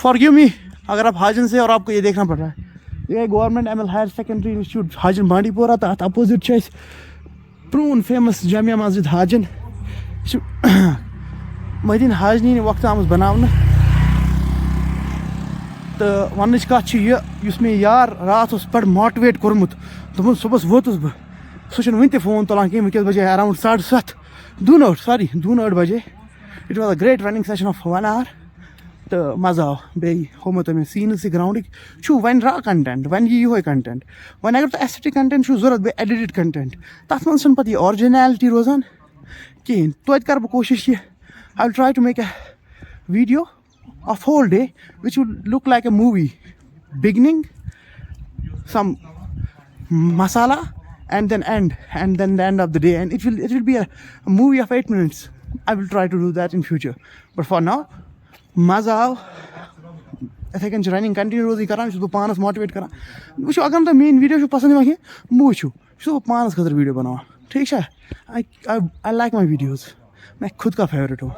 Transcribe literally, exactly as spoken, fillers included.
Forgive me اگر آپ حاجن سے اور آپ کو یہ دیکھنا پڑ رہا ہے. یہ government M L higher secondary institute Hajin بانڈی پورہ تہٕ اَتھ اپوزِٹ چھُ اَسہِ پرٛون فیمس جامع مسجد حاجن. یہِ چھُ مدیٖنہٕ حاجنی وقتہٕ آمٕژ بناونہٕ. تہٕ وننٕچ کتھ چھِ یہِ، یُس مےٚ یار راتھ اوس بڑٕ ماٹویٹ کوٚرمُت، دوٚپُن صُبحس ووتُس بہٕ، سُہ چھُنہٕ وٕنہِ تہِ فون تُلان کینٛہہ. وٕنکیٚس بجے around ساڑٕ ستھ، دوٗنہٕ ٲٹھ، sorry، دوٗنہٕ ٲٹھ بجے. It was a great running session of one hour. تہٕ مزٕ آو. بیٚیہِ ہوو مےٚ تۄہہِ مےٚ سیٖنٕز تہِ گراوُنڈٕکۍ. چھُ وۄنۍ را کنٹینٹ، وۄنۍ یی یِہوے کنٹینٹ. وۄنۍ اگر تۄہہِ ایسٹھیٹک کنٹینٹ چھُو ضوٚرتھ، بیٚیہِ ایڈیٹڈ کنٹینٹ، تتھ منٛز چھُنہٕ پتہٕ یہِ آرجنیلٹی روزان کِہیٖنۍ. توتہِ کرٕ بہٕ کوٗشِش یہِ، I will try to make a video of whole day which will look like a movie, beginning, some masala, and then end, and then the end of the day, and it will it will be a, a movie of eight minutes. I will try to do that in future, but for now مزٕ آو. یِتھَے کٔنۍ چھِ running continue روزٕنۍ کَران، یہِ چھُس بہٕ پانَس ماٹِویٹ کَران. وٕچھِو، اگر نہٕ تۄہہِ میٛٲنۍ ویٖڈیو چھُو پَسنٛد یِوان کینٛہہ، مہٕ وٕچھِو، یہِ چھُس بہٕ پانَس خٲطرٕ ویٖڈیو بَناوان، ٹھیٖک چھا؟ I I like my videos. مےٚ خود کا فیورٹ ہو.